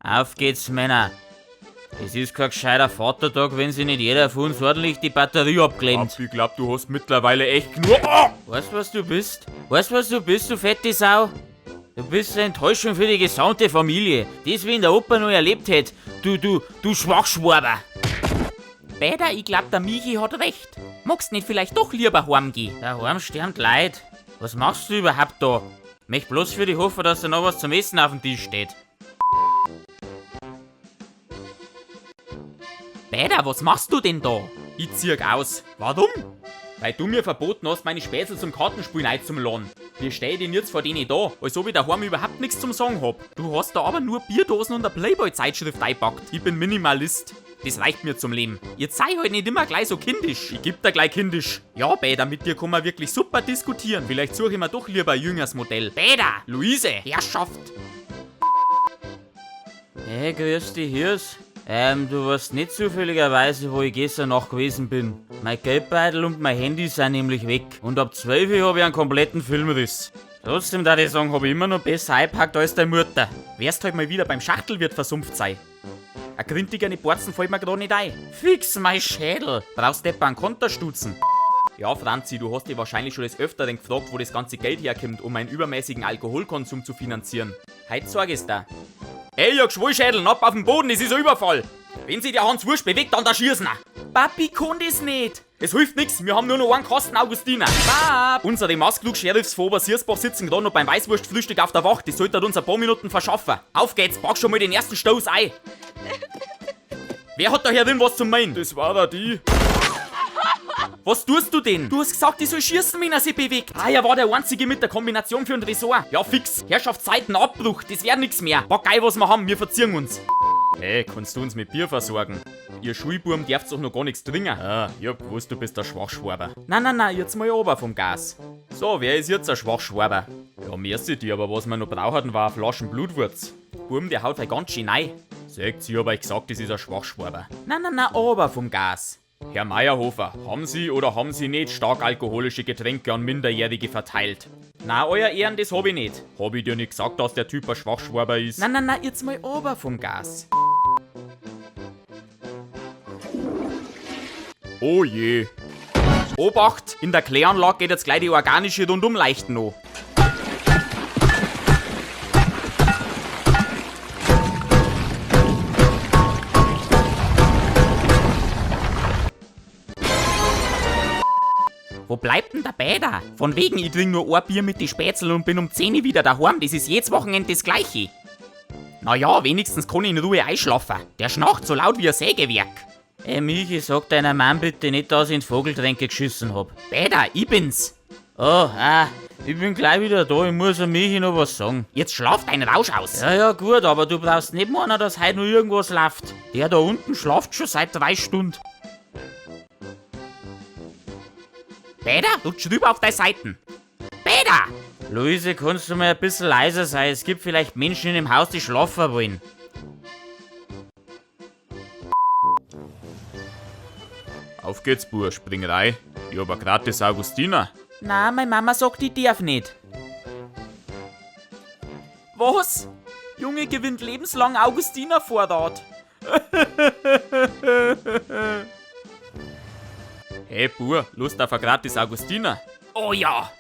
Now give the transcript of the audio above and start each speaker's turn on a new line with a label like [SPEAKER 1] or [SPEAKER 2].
[SPEAKER 1] Auf geht's, Männer. Es ist kein gescheiter Vatertag, wenn sich nicht jeder von uns ordentlich die Batterie abklemmt.
[SPEAKER 2] Papi, ich glaub, du hast mittlerweile echt genug. Oh!
[SPEAKER 1] Weißt du, was du bist? Weißt du, was du bist, du fette Sau? Du bist eine Enttäuschung für die gesamte Familie. Das, wenn der Opa noch erlebt hätte. Du Schwachschwaber.
[SPEAKER 3] Bäder, ich glaub, der Michi hat recht. Magst nicht vielleicht doch lieber heimgehen?
[SPEAKER 1] Daheim sterben Leid. Was machst du überhaupt da? Möcht bloß für dich hoffen, dass da noch was zum Essen auf dem Tisch steht.
[SPEAKER 3] Bäder, was machst du denn da?
[SPEAKER 2] Ich zieh aus.
[SPEAKER 3] Warum?
[SPEAKER 2] Weil du mir verboten hast, meine Spätzle zum Kartenspielen einzuladen. Wie steh ich denn jetzt vor denen da, als ob ich daheim überhaupt nichts zum Sagen hab?
[SPEAKER 3] Du hast da aber nur Bierdosen und eine Playboy-Zeitschrift eingepackt.
[SPEAKER 2] Ich bin Minimalist. Das reicht mir zum Leben.
[SPEAKER 3] Jetzt sei halt nicht immer gleich so kindisch.
[SPEAKER 2] Ich geb da gleich kindisch.
[SPEAKER 3] Ja, Bäder, mit dir kann man wirklich super diskutieren.
[SPEAKER 2] Vielleicht suche ich mir doch lieber ein jüngeres Modell.
[SPEAKER 3] Bäder!
[SPEAKER 2] Luise!
[SPEAKER 3] Herrschaft!
[SPEAKER 1] Hey, grüß dich, Hirs. Du weißt nicht zufälligerweise, wo ich gestern Nacht gewesen bin. Mein Geldbeutel und mein Handy sind nämlich weg. Und ab 12 Uhr hab ich einen kompletten Filmriss. Trotzdem, da ich sagen, hab ich immer noch besser eingepackt als deine Mutter.
[SPEAKER 3] Wärst halt mal wieder beim Schachtelwirt versumpft sei. Ein grintiger Borzen fällt mir grad nicht ein.
[SPEAKER 1] Fix mein Schädel.
[SPEAKER 3] Brauchst etwa einen Konterstutzen.
[SPEAKER 2] Ja, Franzi, du hast dich wahrscheinlich schon des Öfteren gefragt, wo das ganze Geld herkommt, um meinen übermäßigen Alkoholkonsum zu finanzieren.
[SPEAKER 3] Heut sag ich's dir.
[SPEAKER 2] Ey, ihr Geschwulschädel, ab auf den Boden, es ist ein Überfall! Wenn sich der Hans Wurst bewegt, dann da schießen er.
[SPEAKER 3] Papi kann das nicht.
[SPEAKER 2] Es hilft nix, wir haben nur noch einen Kasten Augustiner.
[SPEAKER 3] Bab.
[SPEAKER 2] Unsere Masklug-Sheriffs von Obersiersbach sitzen gerade noch beim Weißwurstfrühstück auf der Wache, das sollte uns ein paar Minuten verschaffen. Auf geht's, pack schon mal den ersten Stoß ein. Wer hat da herin was zum Meinen? Das war da die.
[SPEAKER 3] Was tust du denn? Du hast gesagt, ich soll schießen, wenn er sich bewegt.
[SPEAKER 2] Ah, er war der Einzige mit der Kombination für ein Tresor. Ja, fix. Herrschaftszeiten, Abbruch, das wär nix mehr. Pack geil, was wir haben, wir verziehen uns. Hey, kannst du uns mit Bier versorgen? Ihr Schulburm darfst doch noch gar nichts trinken. Ah, ich hab gewusst, du bist der Schwachschwaber. Na, na, na, jetzt mal runter vom Gas. So, wer ist jetzt ein Schwachschwaber? Ja, merci dir, aber was wir noch brauchten, war eine Flaschen Blutwurz. Burm, der haut halt ganz schön rein. Seht, ich hab euch gesagt, das ist ein Schwachschwaber.
[SPEAKER 3] Na, na, na, runter vom Gas.
[SPEAKER 2] Herr Meierhofer, haben Sie oder haben Sie nicht stark alkoholische Getränke an Minderjährige verteilt? Na, euer Ehren, das hab ich nicht. Hab ich dir nicht gesagt, dass der Typ ein Schwachschwaber ist?
[SPEAKER 3] Na, na, na, jetzt mal runter vom Gas.
[SPEAKER 2] Oh je. Obacht, in der Kläranlage geht jetzt gleich die organische Rundumleichten an.
[SPEAKER 3] Wo bleibt denn der Bäder? Von wegen, ich trink nur ein Bier mit die Spätzl und bin um 10 Uhr wieder daheim. Das ist jedes Wochenende das Gleiche. Naja, wenigstens kann ich in Ruhe einschlafen. Der schnarcht so laut wie ein Sägewerk.
[SPEAKER 1] Ey, Michi, sag deiner Mann bitte nicht, dass ich in Vogeltränke geschissen hab.
[SPEAKER 3] Bäder, ich bin's.
[SPEAKER 1] Oh, ah, ich bin gleich wieder da, ich muss dem Michi noch was sagen.
[SPEAKER 3] Jetzt schlaf dein Rausch aus.
[SPEAKER 1] Ja, ja, gut, aber du brauchst nicht meinen, dass heute noch irgendwas läuft. Der da unten schlaft schon seit 3 Stunden.
[SPEAKER 3] Bäder, rutsch rüber auf deine Seiten. Bäder!
[SPEAKER 1] Luise, kannst du mal ein bisschen leiser sein? Es gibt vielleicht Menschen in dem Haus, die schlafen wollen.
[SPEAKER 2] Auf geht's, Bur, spring rein. Ich hab a gratis Augustiner.
[SPEAKER 3] Na, meine Mama sagt, ich darf nicht. Was? Junge gewinnt lebenslang Augustiner-Vorrat.
[SPEAKER 2] Hey, Bur, Lust auf a gratis Augustiner?
[SPEAKER 3] Oh ja!